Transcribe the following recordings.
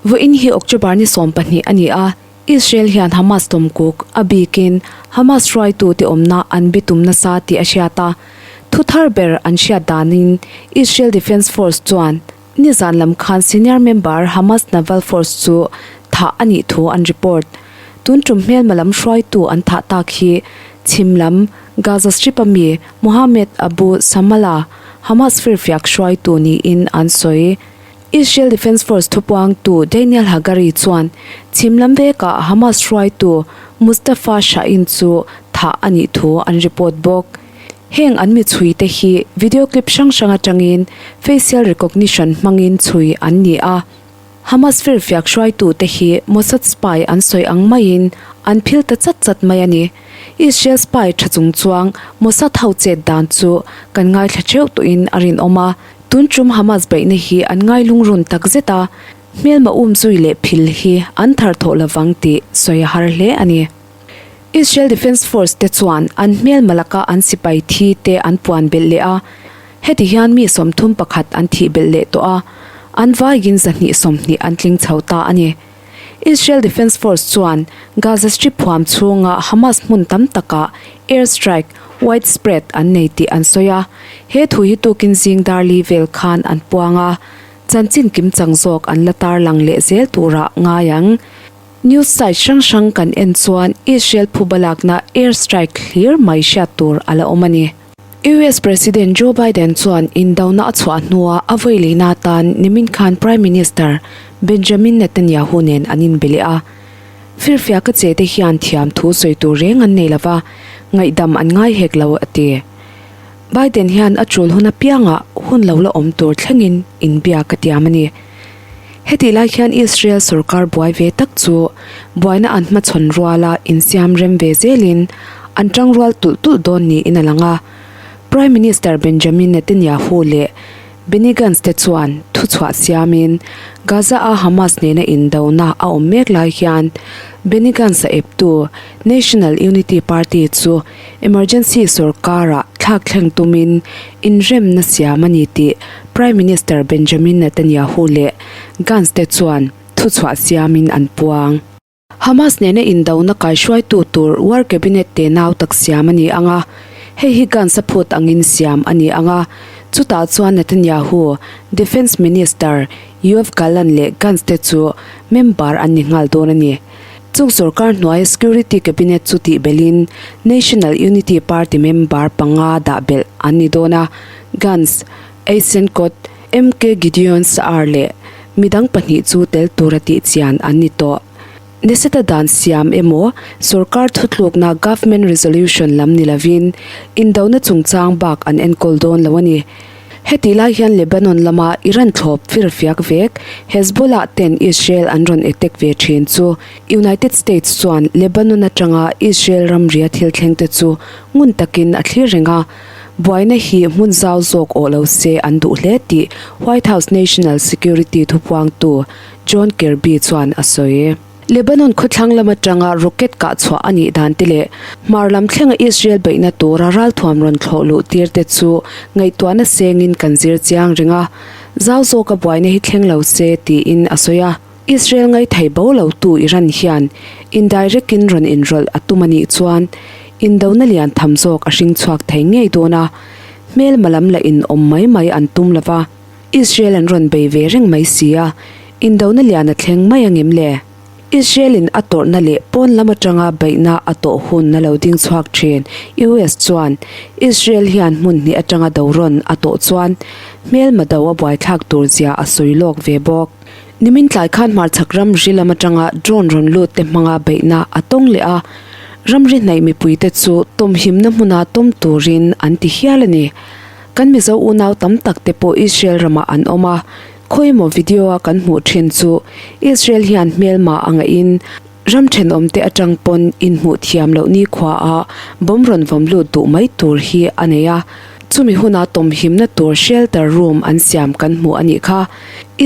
Vawiin hi October ni 12 a ni a, Israel hian Hamas tawmkuk, a bikin Hamas hruaitute awmna an bitum nasa tih a hriat a. Thu thar ber an hriat danin Israel Defence Force chuan nizan lam khan senior member Hamas Naval Force chu thah a nih thu an report. Tun tum hmelma lam hruaitu an thah tak hi chhim lam Gaza Strip-a mi Mohammed Abu Samala, Hamas firfiak hruaitu niin an sawi. Israel Defence Force thupuangtu Daniel Hagari chuan chhim lam vekah Hamas hruaitu Mustafa Sha'in chu thah a nih thu an report bawk. Heng an mi chhui te hi video clip hrang hrang atangin facial recognition hmangin chhui an ni a. Hamas firfiak hruaitu te hi Mossad spy an sawi ang maiin an phil ta chat chat mai a ni. Israel spy tha chung chuang Mossad ho chet dan chu kan ngaithla theuh tawhin a rinawm a. Tun tum Hamas beihna hi an ngai lungrun tak zet a, hmelma um zui leh phil hi an thar thawh lovang tih sawi a har hle a ni. Israel Defence Force te chuan an hmelma laka an sipai thi te an puan belh leh a, heti hian mi 31 an thih belh leh tawh a, an vaiin 220 an tling chho ta a ni. Israel Defence Force chuan Gaza Strip huam chhunga Hamas hmun tam takah air strike widespread an nei tih an sawi a, he thu hi tukin zing darli vel khan an puang a, chanchin kimchang zawk an la tarlang leh zel turah ngai ang. News site hrang hrang kan en chuan Israel phuba lakna air strike hlir mai hriat tur a la awm a ni. US President Joe Biden chuan indona a chhuah hnua a vawi leina atan nimin khan Prime Minister Benjamin Netanyahu nen an inbe leh a. Firfiaka che te hian thiam thu sawi tur reng an nei lova, ngaihdam an ngai hek lo, a ti. Biden hian a tul hun apiangah hun lo la awm tur thlengin inbiak a tiam a ni. Hetih lai hian Israel sorkar buai ve tak chu buaina an hmachhawn ruala insiam rem ve zelin an tangrual tulh tulh dawn niin a lang a. Prime Minister Benjamin Netanyahu leh Benny Gantz te chuan thuchhuah siamin Gaza-a Hamas nena indona a awm mek lai hian Benny Gantz-a eptu National Unity Party chu Emergency sorkara thlak thleng tumin inremna siam a ni tih Prime Minister Benjamin Netanyahu leh Gantz te chuan thuchhuah siamin an puang. Hamas nena indona kaihruaitu tur War Cabinet te nau tak siam a ni ang a, hei hi Gantz a phut angin siam a ni ang a, chutah chuan Netanyahu, Defence Minister Yoav Gallant leh Gantz te chu member an ni nghal dawn a ni. Chung sorkar hnuaia Security Cabinet chu tih belhin National Unity Party member panga dah belh an ni dawn a, Gantz, Eisenkot, MK Gideon Sa'ar leh midang pahnih chu tel tura tih chian an ni tawh. Neseta dan siam emaw sorkar thutlukna Government Resolution lam ni lovin indona chungchang bak an enkawl dawn lo a ni. Hetih lai hian Lebanon lama Iran thlawp firfiak vek Hezbollah ten Israel an rawn attack ve thin chu United States chuan Lebanon atanga Israel ramria thil thleng te chu ngun takin a thlir reng a, buaina hi hmun zau zawk awh lo se an duh hle tih White House National Security thupuangtu John Kirby chuan a sawi. Lebanon khawthlang lam atanga rocket kah chhuah a nih dan te leh hmar lam thlenga Israel beihna tura ralthuam rawn thlawh luh tir te chu ngaihtuahna sengin kan zir chiang reng a, zau zawka buaina hi thleng lo se tiin a sawi a. Israel ngaithei bo lo tu Iran hian indirect in rawn inrawlh a tum a nih chuan indona lian tham zawk a hring chhuak thei ngei dawn a, hmelma lam la in awm mai mai an tum lova. Israel an rawn bei ve reng mai si a, indona lian a thleng mai angem le? Israel in a tawrhna leh pawn lam atanga beihna a tawh hun a lo ding chhuak thin. US chuan Israel hian hmun hnih atanga do rawn a tawh chuan hmelma do a buaithlak tur zia a sawi lawk ve bawk. Nimin tlai khan hmarchhak ramri lam atanga drone rawn lut te hmanga beihna a tawng leh a, ramri hnaih mipuite chu tawmhimna hmuna tawm turin an ti hial a ni. Kan Mizo unau tam tak te pawh Israel ramah an awm a, khawi emaw video a kan hmuh thin chu Israel hian hmelma a ngaih in ram thenawm te atang pawn inhmuh thiam loh nikhua a bomb rawn vawm lut duh mai tur hi a nei a, chumi huna tawmhimna tur shelter room an siam kan hmuh a nih kha.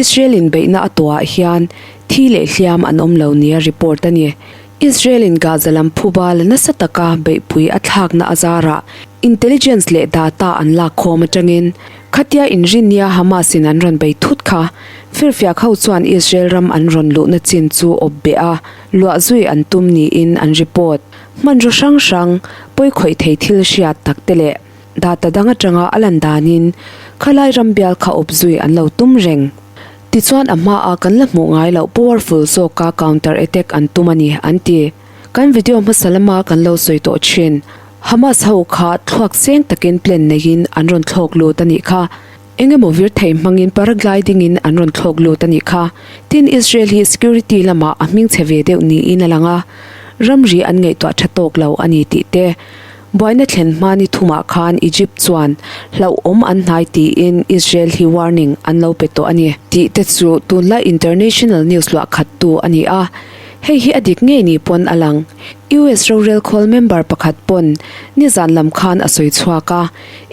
Israel in beihna a tuah hian thi leh hliam an awm lo nia report a ni. Israel in Gaza lam phuba la nasa taka beihpui a thlakna a zarah Intelligence leh data an lak khawm atangin khatia inrinnia Hamas in an rawn bei thut kha Firfiak ho chuan Israel ram an rawn luhna chin chu awp beh a, luah zui an tum niin an report. Hmanraw hrang hrang, pawi khawih thei thil hriat tak te leh data dang atanga a lan danin khalai ram bial kha awp zui an lo tum reng. Tichuan a hmaa kan la hmuh ngai loh powerful zawka counter attack an tum a ni, an ti. Kan video hmasa lama kan lo sawi tawh thin. Hamas ho kha thluak cheng takin plan neiin an rawn thlawk lut a nih kha. Eng emaw vir thei hmangin paragliding in an rawn thlawk lut a nih kha. Tin Israel hi security lamah a hming chhe ve deuh niin a lang a, ramri an ngaihtuah tha tawk lo a ni tih te. Buaina thlen hma ni thumah khan Egypt chuan hlauhawm an hnai tiin Israel hi warning an lo pe tawh a ni. Tih te chu tunlai international news luah khat tu a ni a, hei hi a dik ngei ni pawn a lang. US rorel khawl member pakhat pawn nizan lam khan a sawi chhuak a,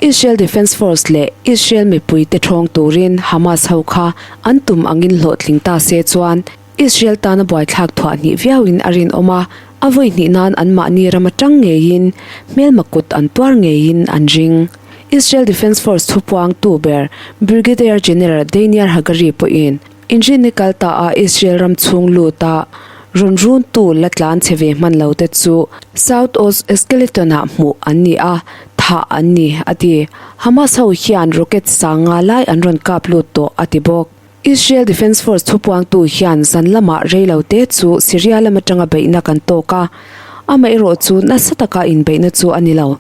Israel Defense Force leh Israel mipuite ṭhawng turin Hamas ho kha an tum angin hlawhtling ta se chuan Israel tana buaithlak thuah hnih viauin a rinawm a, a vawi hnih nan anmahni ram aṭang ngeiin hmelma kut an tuar ngeiin an ring. Israel Defense Force thupuangtu ber Brigadier General Daniel Hagari pawhin Inrinni kal ta a Israel ram chhung lut a rawn runtu la tlan chhe ve hman lo te chu South Oz Skeleton ah hmuh an ni a, thah an ni, a ti. Hamas ho hian rocket sanga lai an rawn kap lut tawh, a ti bawk. Israel Defense Force thupuangtu hian zan lamah rei lo te chu Syria lam atanga beihna kan tawk a, amaherawh chu nasa taka inbeihna chu a ni lo.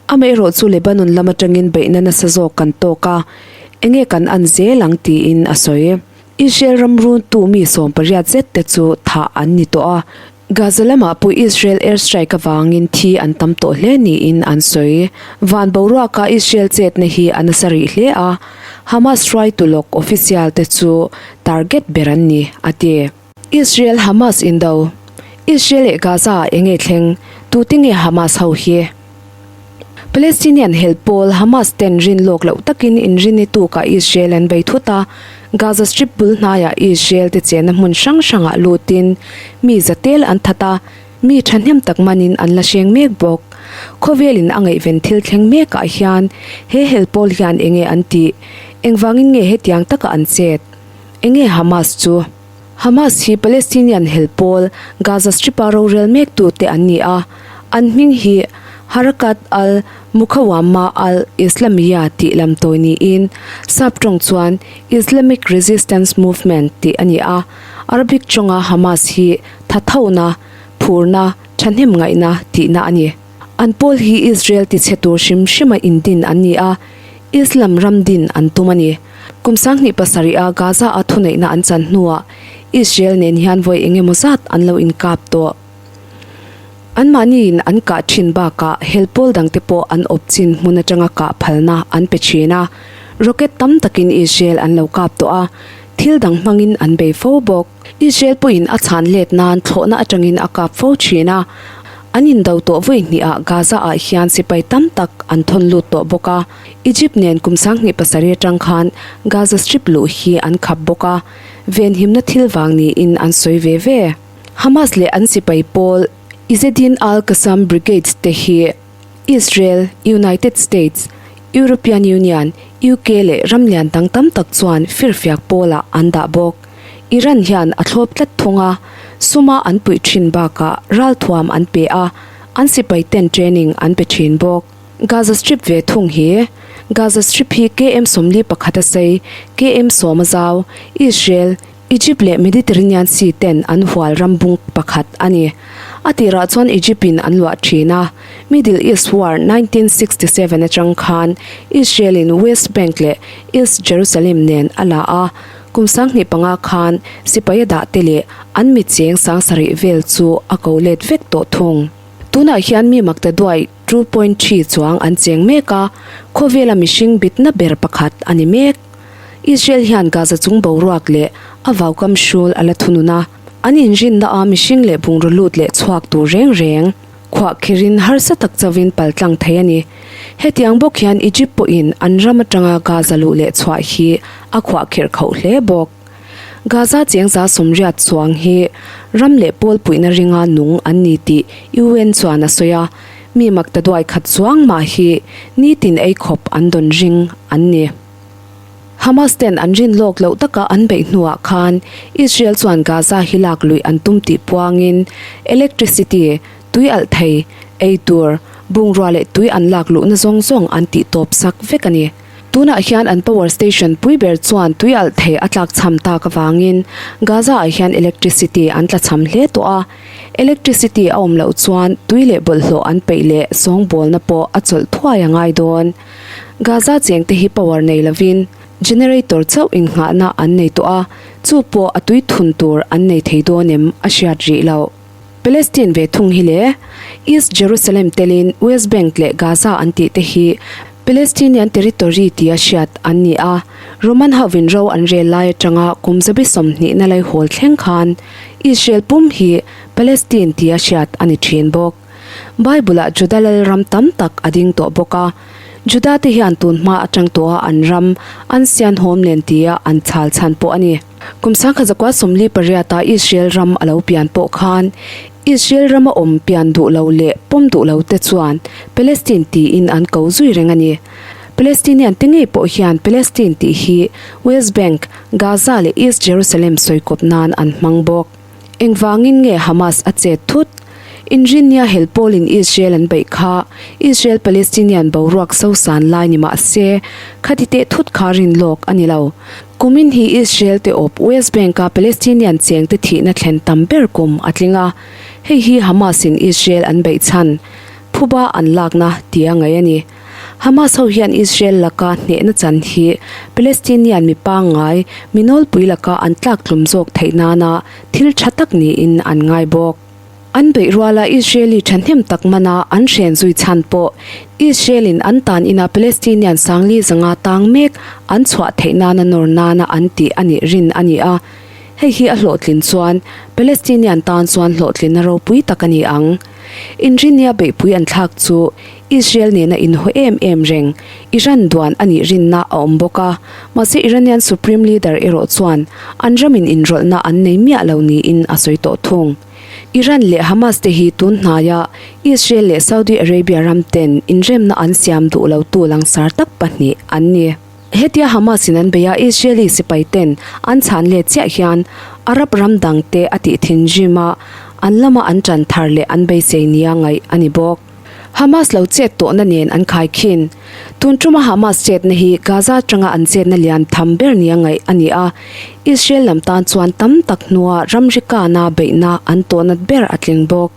Amaherawh chu Lebanon lam atangin beihna nasa zawk kan tawk a, Enge kan an zel ang tiin a sawi. Israel ram runtu mi 18 zet te chu thah an ni tawh a, Gaza lamah pawh Israel air strike avangin thi an tam tawh hle niin an sawi. Van boruaka Israel chetna hi a nasa rih hle a, Hamas hruaitu lawk official te chu target ber an ni, a ti. Israel Hamas indo, Israel leh Gaza ah enge thleng, tute nge Hamas ho hi? Palestinian hel pawl Hamas ten rin lawk loh takin inrinni tukah Israel an bei thut a, Gaza Strip bul hnaiah Israel te chenna hmun hrang hrangah lutin mi za tel an that a, mi thahnem tak manin an la hreng mek bawk. Khawvelin a ngaihven thil thleng mekah hian he hel pawl hian enge an tih? Engvangin nge hetiang taka an chet? Enge Hamas chu? Hamas hi Palestinian hel pawl Gaza Strip-a rorel mektute an ni a, an hming hi Harakat al-Muqawama al-Islamiyya tih lam tawi niin sap tawng chuan Islamic Resistance Movement tih a ni a, Arabic tawnga Hamas hi thathona, phurna, thahnem ngaihna tihna a ni. An pawl hi Israel tichhe tur hrim hrima indin an ni a, Islam ram din an tum a ni. Kum 2007 a Gaza a thuneihna an chan hnuah Israel nen hian vawi eng emaw zat an lo inkap tawh. Anmahniin an kah thin bakah hel pawl dangte pawh an awp chin hmun atanga kah phalna an pe thin a, rocket tam takin Israel an lo kap tawh a, thil dang hmangin an bei fo bawk. Israel pawhin a chhan let nan thlawhna atangin a kap fo thin a, an indo tawh vawi hnihah Gaza ah hian sipai tam tak an thawn lut tawh bawk a. Egypt nen kum 2007 atang khan Gaza Strip luh hi an khap bawk a, venhimna thil vang niin an sawi ve ve. Hamas leh an sipai pawl Izzedine al-Qassam Brigades te hi Israel, United States, European Union, UK leh ram lian dang tam tak chuan firfiak pawlah an dah bawk. Iran hian a thlawp tlat thung a, suma an puih thin bakah ralthuam an pe a, an sipai ten training an pe thin bawk. Gaza Strip ve thung hi Gaza Strip hi KM 41 a sei, KM 10 a zau, Israel, Egypt leh Mediterranean Sea ten an hual ram bung pakhat a ni. A tirah chuan Egypt in an luah thin a, Middle East War 1967 atang khan Israel in West Bank leh East Jerusalem nen a la a, kum 2005 khan sipai a dah te leh an mi cheng 7000 vel chu a ko let vek tawh thung. Tunah hian mi makta duai 2.3 chuang an cheng mek a, khawvela mihring bitna ber pakhat a ni mek. Israel hian Gaza chung boruak leh a vaukam hrul a la thunun a, an inrinna a mihring leh bungraw lut leh chhuak tur reng reng khuah khirin harsa tak chauhin paltlang thei a ni. Hetiang bawk hian Egypt pawhin an ram atanga Gaza luh leh chhuah hi a khuah khirh khoh hle bawk. Gaza chengza 80 chuang hi ram leh pawl puihna ringa nung an ni tih UN chuan a sawi a, mi makta duai khat chuang mah hi nitin ei khawp an dawn ring an ni. Hamas ten an rin lawk loh taka an beih hnuah khan Israel chuan Gaza hi lak luih an tum tih puangin electricity, tui alh thei, ei tur, bungrua leh tui an lak luhna zawng zawng an tih tawp sak vek a ni. Tunah hian an power station pui ber chuan tui alh thei a tlak cham tak avangin Gaza ah hian electricity an tla cham hle tawh a, electricity a awm loh chuan tui leh bawlhhlawh an peih leh sawngbawlna pawh a chawlh thuai a ngai dawn. Gaza chengte hi power nei lovin generator chauh innghahna an nei tawh a, chu pawh a tui thun tur an nei thei dawn em a hriat rih loh. Palestine ve thung hi le, East Jerusalem telin West Bank leh Gaza an tih te hi Palestinian territory tia hriat an ni a, Roman hovin ro an rel lai atanga kum zabi 20 na laihawl thleng khan Israel pum hi Palestine tia hriat a ni thin bawk. Bible-ah Juda lal ram tam tak a ding tawh bawk a, Juda te hian tun hma atang tawha an ram an sian homeland tia an chhal chhan pawh a ni. Kum 1948 a Israel ram a lo pian pawh khan Israel rama awm pian duh lo leh pawm duh lo te chuan Palestine tiin an ko zui reng a ni. Palestinian te ngei pawh hian Palestine tih hi West Bank, Gaza leh East Jerusalem sawikawp nan an hmang bawk. Engvangin nge Hamas a chet thut? Inrinnia hel pawlin Israel an beih kha Israel-Palestinian boruak sosan lai ni mah se, khati teh thut kha rin lawk a ni lo. Kumin hi Israel te awp West Bank-a Palestinian chengte thihna thlen tam ber kum a tling a, hei hi Hamas-in Israel an beih chhan phuba an lakna tia ngaih a ni. Hamas ho hian Israel laka hnehna chan hi Palestinian mi pangngai mi nawlpui laka an tlaktlum zawk theih nana thil tha tak niin an ngai bawk. An beih ruala Israeli thahnem tak mana an hren zui chhan pawh Israel-in an tan ina Palestinian sangli zanga tang mek an chhuah theih nana nawr nana an tih a nih rin a ni a. Hei hi a hlawhtlin chuan Palestinian tan chuan hlawhtlinna ropui tak a ni ang. Inrinnia beihpui an thlak chu Israel nena inhaw em em reng Iran duan a nih rinna a awm bawk a, mahse Iranian Supreme Leader erawh chuan an ramin inrawlhna an nei miah lo niin a sawi tawh thung. Iran leh Hamas te hi tun hnaia Israel leh Saudi Arabia ram ten inremna an siam duh lotu langsar tak pahnih an ni. Hetia Hamas in an beih a Israeli sipai ten an chhan let chiah hian Arab ram dang te a tih thinrim a, an lama an tan thar leh an beisei nia ngaih a ni bawk. Hamas lo chet tawhna nen an khaikhin. Tun tuma Hamas chetna hi Gaza atanga an chetna lian tham ber nia ngaih a ni a, Israel lam tan chuan tam tak hnua ramri kana beihna an tawhnat ber a tling bawk.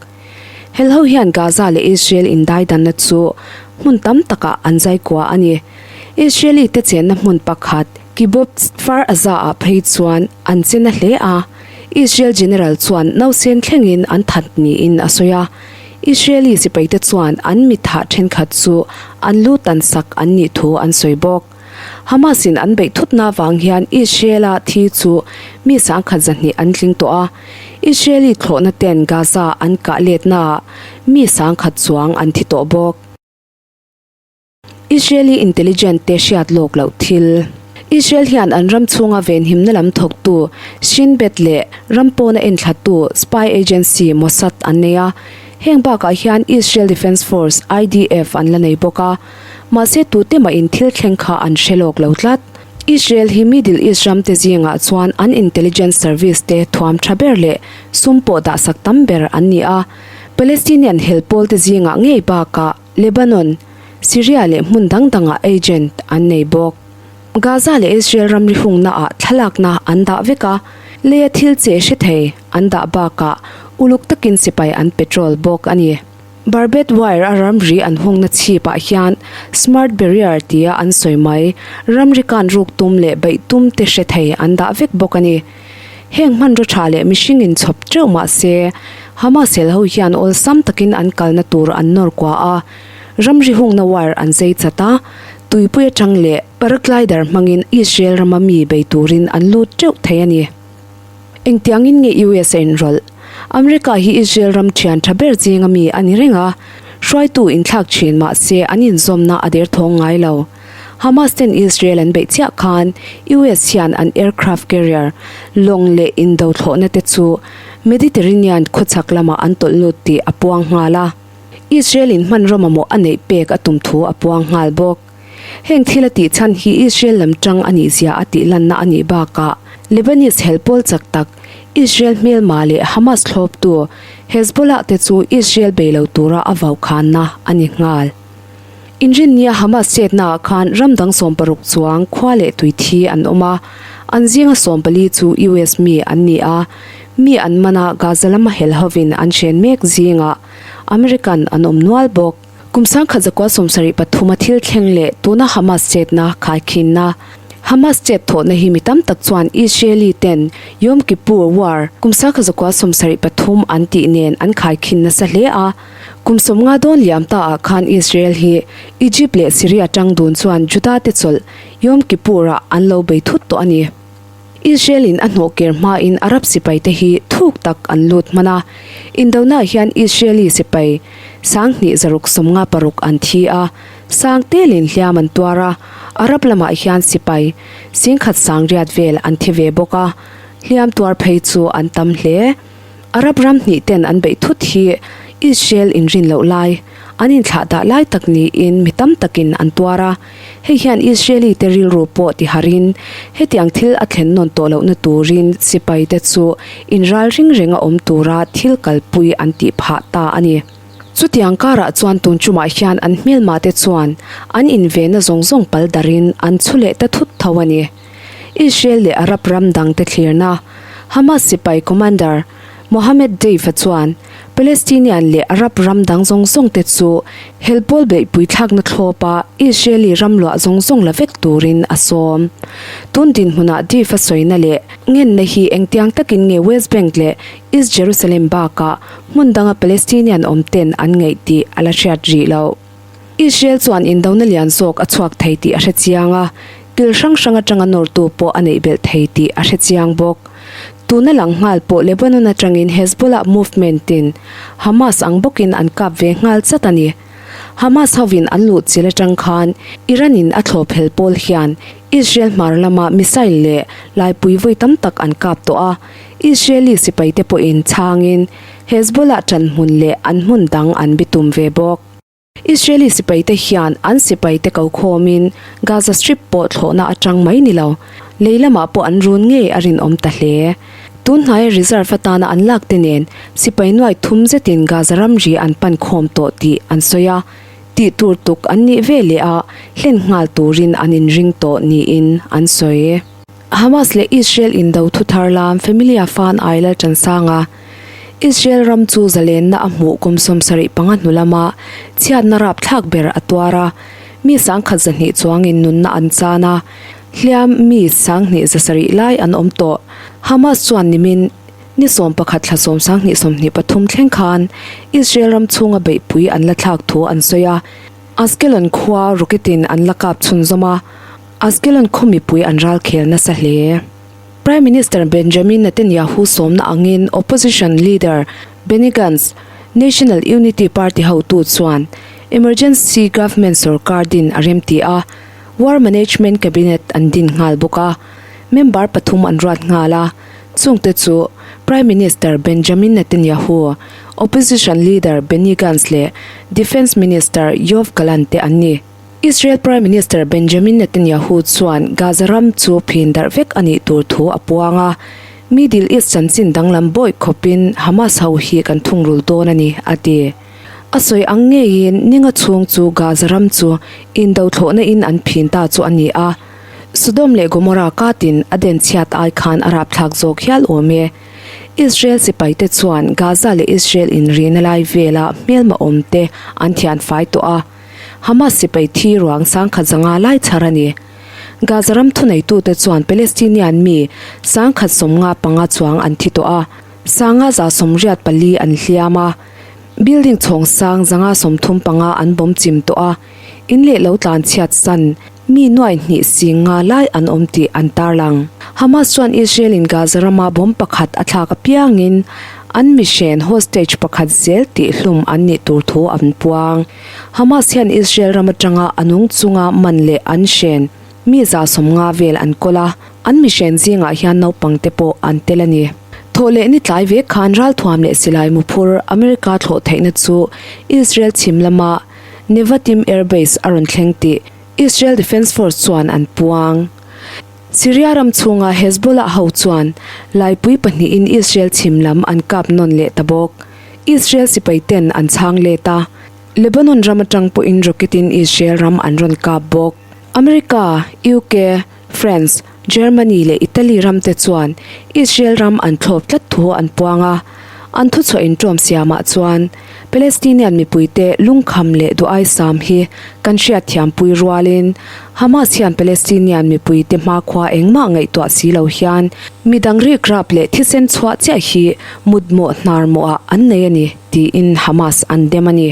Helho hian Gaza leh Israel indaidanna chu hmun tam takah an zai kua a ni. Israeli te chenna hmun pakhat Kibbutz Kfar Aza ah phei chuan an che na hle a, Israel General chuan nausen thlengin an that niin a sawi a. Israeli sipaite chuan an mithah thenkhat chu an lu tan sak an nih thu an sawi bawk. Hamas in an beih thutna vang hian Israel-a thi chu mi 10,200 an tling tawh a, Israeli thlawhna ten Gaza an kah letnaah mi 10,000 chuang an thi tawh bawk. Israeli intelligent te hriat lawk loh thil. Israel hian an ram chhunga venhimna lam thawktu Shin Bet leh ram pawna enthlatu spy agency Mossad an nei a. Heng bakah hian Israel Defense Force, IDF, an la nei bawk a. Mahse tute mahin thil thleng kha an hre lawk lo tlat. Israel hi Middle East ram te zingah chuan an intelligence service te thuam tha ber leh sum pawh dahsak tam ber an ni a. Palestinian hel pawl te zingah ngei bakah Lebanon, Syria leh hmun dang dangah agent an nei bawk. Gaza leh Israel ramri hungnaah thlalakna an dah vek a, leia thil che hre thei an dah bakah uluk takin sipai an patrol bawk a ni. Barbed wire a ramri an hungna chhipah hian smart barrier tia an sawi mai, ramri kan ruk tum leh beih tum te hre thei an dah vek bawk a ni. Heng hmanraw tha leh mihring in chhawp teuh mah se, Hamas hel ho hian awlsam takin an kalna tur an nawr kua a, ramri hungna wire an zai chat a, tuipui atang leh paraglider hmangin Israel rama mi bei turin an lut teuh thei a ni. Engtiangin nge US a inrawlh? America hi Israel ram thian tha ber zinga mi a ni reng a, hruaitu inthlak thin mah se an inzawmna a derthawng ngai lo. Hamas ten Israel an beih chiah khan US hian an aircraft carrier lawng leh indo thlawhna te chu Mediterranean khawchhak lamah an tawlh lut tih a puang nghal a. Israel in hmanraw mamawh a neih pek a tum thu a puang nghal bawk. Heng thil a tih chhan hi Israel lam tang a nih zia a tih lanna a nih bakah Lebanese hel pawl chak tak Israel hmelma leh Hamas thlawptu Hezbollah te chu Israel bei lo tura a vaukhanna a ni nghal. Inrinnia Hamas chetnaah khan ram dang 60 chuang khua leh tui thi an awm a, an zinga 14 chu US mi an ni a, mi an man a Gaza lama hel hovin an hren mek zingah American an awm nual bawk. Kum 1973 a thil thleng leh tuna Hamas chetna khaikhinna. Hamas chet thawhna hi mi tam tak chuan Israeli ten Yom Kippur War kum 1973 an tih nen an khaikhin nasa hle a. Kum 50 dawn liam ta ah khan Israel hi Egypt leh Syria tang dun chuan Juda te chawlh Yom Kippur ah an lo bei thut tawh a ni. Israel in a hnawh ker hmain Arab sipai te hi thuk tak an lut hman a. Indona hian Israeli sipai 2656 an thi a, sang telin hliam an tuar a, Arab lamah hian sipai 10,008 vel an thi ve bawk a, hliam tuar phei chu an tam hle. Arab ram hnih ten an beih thut hi Israel inrin loh lai, an inthlah dah lai tak niin mi tam takin an tuar a. Hei hian Israeli te rilru pawh ti harin hetiang thil a thlen nawn tawh lohna turin sipai te chu inral ring renga awm tura thil kalpui an tih phah ta a ni. Chutiang karah chuan tun tumah hian an hmelma te chuan an invenna zawng zawng pal darin an chhu leh ta thut tho a ni. Israel leh Arab ram dang te thlirna Hamas sipai commander Mohammed Deif-a chuan Palestinian leh Arab ram dang zawng zawng te chu hel pawl beihpui thlakna thlawpa Israeli ram luah zawng zawng la vek turin a sawm. Tun dinhmunah Deif-a sawina leh ngenna hi engtiang takin nge West Bank leh East Jerusalem bakah hmun danga Palestinian awm ten an ngaih tih a la hriat rih loh. Israel chuan indona lian zawk a chhuak thei tih a hre chiang a, kil hrang hrang atanga nawrtu pawh a neih belh thei tih a hre chiang bawk. Tuna lang nghal pawh Lebanon atangin Hezbollah movement in Hamas ang bawkin an kap ve nghal chat a ni. Hamas hovin an luh chil atang khan Iran in a thlawp hel pawl hian Israel hmar lama missile leh laipui vawi tam tak an kap tawh a, Israeli sipaite pawhin chhangin Hezbollah ṭanhmun leh an hmun dang an bitum ve bawk. Israeli sipaite hian an sipaite ko khawmin Gaza Strip pawh thlawhna atang mai ni lo, lei lamah pawh an run ngei a rinawm ta hle. Tun hnaia reserve atana an lak te nen sipai nuai thum zetin Gaza ramri an pan khawm tawh tih an sawi a, tih tur tuk an nih ve leh a hlen nghal turin an inring tawh niin an sawi. Hamas leh Israel indo thu thar lam Familia Fan Ai Lalṭansanga, Israel ram chu zalenna a hmuh kum 75 hnu lama chhiatna rapthlak ber a tuar a, mi 1200 chuangin nunna an chan a, hliam mi 2700 lai an awm tawh. Hamas chuan nimin ni 11 thla 2023 thleng khan Israel ram chhunga beihpui an la thlak thu an sawi a, Ashkelon khua rocket-in an la kap chhunzawm a, Ashkelon khaw mipui an ralkhel nasa hle. Prime Minister Benjamin Netanyahu sawmna angin opposition leader Benny Gantz, National Unity Party hotu chuan emergency government sorkar din a remti a, War Management Cabinet an din nghal bawk a, member pathum an ruat nghal a, chungte chu Prime Minister Benjamin Netanyahu, opposition leader Benny Gantz leh Defence Minister Yoav Gallant te an ni. Israel Prime Minister Benjamin Netanyahu chuan Gaza ram chu phin darh vek a nih tur thu a puang a, Middle East chanchin danglam bawih khawpin Hamas ho hi kan thungrul dawn a ni, a ti. A sawi ang ngeiin ninga chhung chu Gaza ram chu indo thlawhna in an phin ta chu a ni a, Sodom leh Gomorrah katin a den chhiat ai khan a rapthlak zawk hial awm e. Israel sipaite chuan Gaza leh Israel inrina lai vela hmelma awmte an thian fai tawh a. Hamas sipai thi ruang 1050 lai chhar a ni. Gaza ram thuneitute chuan Palestinian mi 1055 chuang an thi tawh a, 5184 an hliam a, building chhawng sang 535 an bawm chim tawh a, in leh lo tlan chhiat san mi nuai hnih singa lai an awm tih an tarlang. Hamas chuan Israel in Gaza rama bomb pakhat a thlak apiangin an mihren hostage pakhat zel tih hlum an nih tur thu an puang. Hamas hian Israel ram atanga a nung chunga man leh an hren mi 50 vel an kawl a, an mihren zingah hian naupang te pawh an tel a ni. Thawh leh ni tlai vek khan ralthuam leh silai muphur America thlawh theihna chu Israel chhim lama Nevatim Air Base a rawn thleng tih. Israel Defense Force chuan an puang. Syria ram chhunga Hezbollah ho chuan laipui pahnihin Israel chhim lam an kap nawn leh ta bawk. Israel sipai ten an chhang let a, Lebanon ram atang pawhin rocket in Israel ram an rawn kap bawk. America, UK, France, Germany leh Italy ram te chuan Israel ram an thlawp tlat thu an puang a, an thuchhuah inṭawm siamah chuan Palestinian mipuite lungkham leh duaisam hi kan hriatthiampui rualin Hamas hian Palestinian mipuite hmakhua engmah ngaihtuah si lo hian midang rikrap leh thisen chhuah chiah hi mutmawh hnarmawhah an nei a ni tiin Hamas an dem a ni.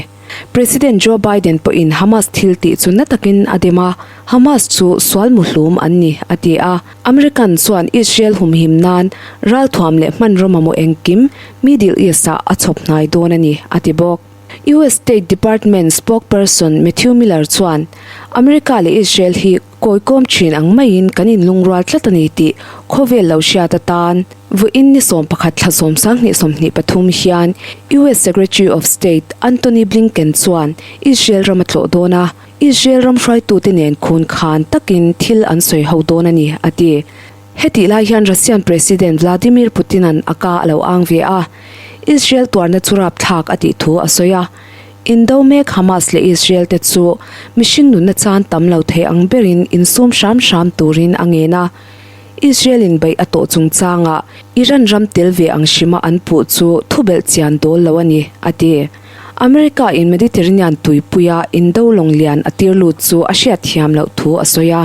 President Joe Biden pawhin Hamas thil tih chu na takin a dem a, Hamas chu sual muhlum an ni, a ti a. American chuan Israel humhim nan ralthuam leh hmanraw mamawh engkim Middle East-ah a chhawp hnai dawn a ni, a ti bawk. US State Department spokesperson Matthew Miller chuan, America leh Israel hi kawikawm thin ang maiin kan inlungrual tlat a ni tih khawvel lo hriat atan Vawiin ni 11 thla 2023 hian US Secretary of State Antony Blinken chuan Israel ram a tlawh dawn a, Israel ram hruaitute nen khun khan takin thil an sawi ho dawn a ni, a ti. Hetih lai hian Russian President Vladimir Putin-a'n a ka a lo ang ve a, Israel tuarna chu rapthlak a tih thu a sawi a. Indo mek Hamas leh Israel te chu mihring nunna chan tam lo thei ang berin insum hram hram turin a ngen a. Israel in beih a tawh chungchangah Iran ram tel ve ang hrima an puh chu thubelh chian dawl lo a ni, a ti. America in Mediterranean tuipuia indo lawng lian a tir lut chu a hriat thiam loh thu a sawi a.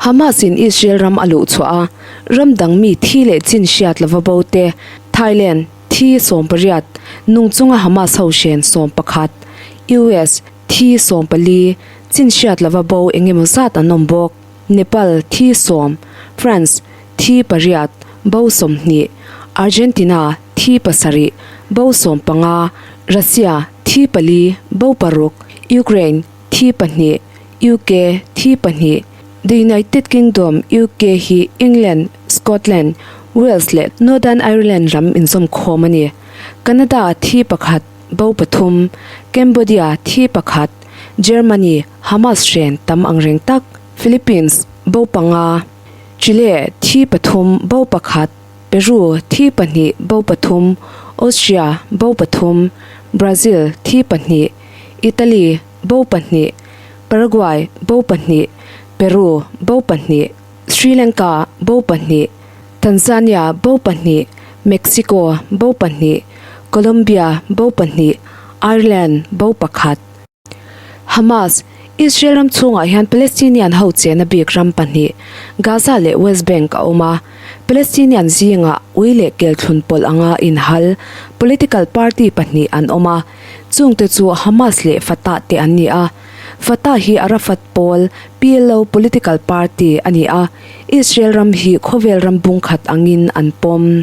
Hamas in Israel ram a luh chhuah a, ram dang mi thi leh chin hriat lova bo te, Thailand, thi 18, nung chunga Hamas ho hren 11, US, thi 14, chin hriat lova bo eng emaw zat an awm bawk. Nepal, thi 10, France, thi 8, bo 20, Argentina, thi 7, bo 15, Russia, thi 4, bo 6, Ukraine, thi 2, UK, thi 2, The United Kingdom, UK, hi England, Scotland, Wales leh Northern Ireland ram inzawm khawm a ni. Canada, thi 1, bo 3, Cambodia, thi 1, Germany, Hamas hren tam ang reng tak, Philippines, bo 5, Chile, thi 3, bo 1, Peru, thi 2, bo 3, Austria, bo 3, Brazil, thi 2, Italy, bo 2, Paraguay, bo 2, Peru, bo 2, Sri Lanka, bo 2, Tanzania, bo 2, Mexico, bo 2, Colombia, bo 2, Ireland, bo 1. Hamas, Israel ram chhungah hian Palestinian ho chena bik ram pahnih, Gaza leh West Bank a awm a. Palestinian zingah ui leh kelthlun pawlh anga inhal political party pahnih an awm a, chungte chu Hamas leh Fatah te an ni a. Fatah hi Arafat pawl, PLO, political party a ni a, Israel ram hi khawvel ram bungkhat angin an pawm.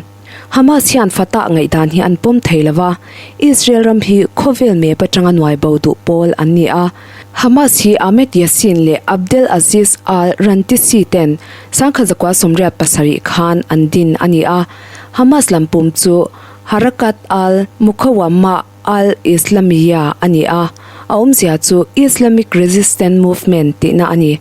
Hamas hian Fatah ngaihdan hi an pawm thei lo va, Israel ram hi khawvel map atanga nuai bo duh pawl an ni a. Hamas hi Ahmed Yassin leh Abdel Aziz al-Rantisi ten 1987 khan an din a ni a. Hamas lam pum chu Harakat al-Muqawamah al-Islamiyya a ni a, a awmzia chu Islamic Resistance Movement tihna a ni.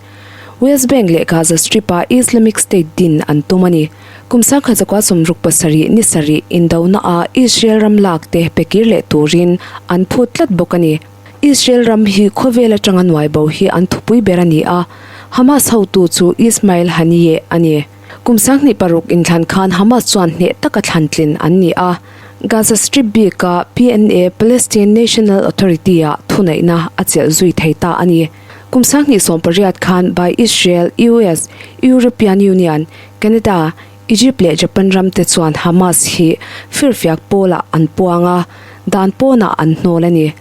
West Bank leh Gaza Strip-a Islamic State din an tum a ni. Kum 1967 ni sarih indonaah Israel ram lak te pe kir leh turin an phut tlat bawk a ni. Israel ram hi khawvel atanga nuai bo hi an thupui ber a ni a, Hamas hotu chu Ismail Haniyeh a ni. Kum 2006 inthlan khan Hamas chuan hneh taka thlan tlin an ni a, Gaza Strip bika PNA, Palestine National Authority, ah thuneihna a chelh zui thei ta a ni. Kum 2018 khan by Israel, US, European Union, Canada, Egypt leh Japan ram te chuan Hamas hi firfiak pawlah an puang a, dan pawnah an hnawl a ni.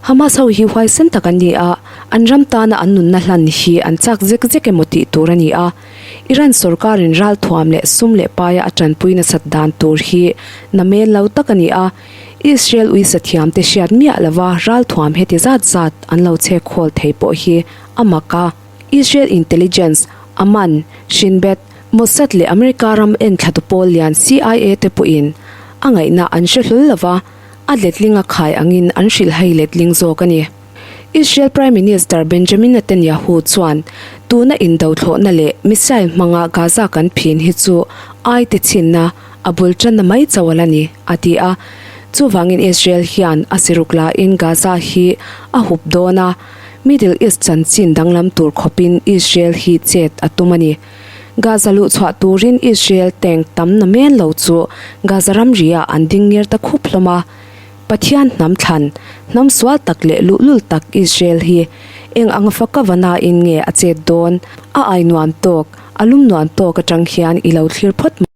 Hamas ho hi huaisen tak an ni a, an ram tana an nunna hlan hi an chak zek zek emaw tih tur a ni a. Iran sorkarin ralthuam leh sum leh paia a tanpui nasat dan tur hi namen lo tak a ni a, Israel uisa thiamte hriat miah lova ralthuam heti zat zat an lo chhek khawl thei pawh hi a mak a. Israel Intelligence, Aman, Shin Bet, Mossad leh America ram enthlatu pawl lian CIA te pawhin a ngaihna an hre hlul lova, a letling a khai angin an hrilhhai letling zawk a ni. Israel Prime Minister Benjamin Netanyahu chuan tuna indo thlawhna leh missile hmanga Gaza kan phin hi chu ai te chhinna a bul tanna mai chauh a la ni, a ti a. Chuvangin Israel hian a siruk lain Gaza hi a hup dawn a, Middle East chanchin danglam tur khawpin Israel hi chet a tum a ni. Gaza luh chhuah turin Israel tank tam na men lo chu Gaza ramri-ah an ding ngir ta khup hlawm a. Pathian hnam thlan, hnam sual tak leh luhlul tak Israel hi eng ang faka va nain nge a chet dawn? A ai nuam tawk, a lum nuam tawk atang hian i lo thlir phawt mai.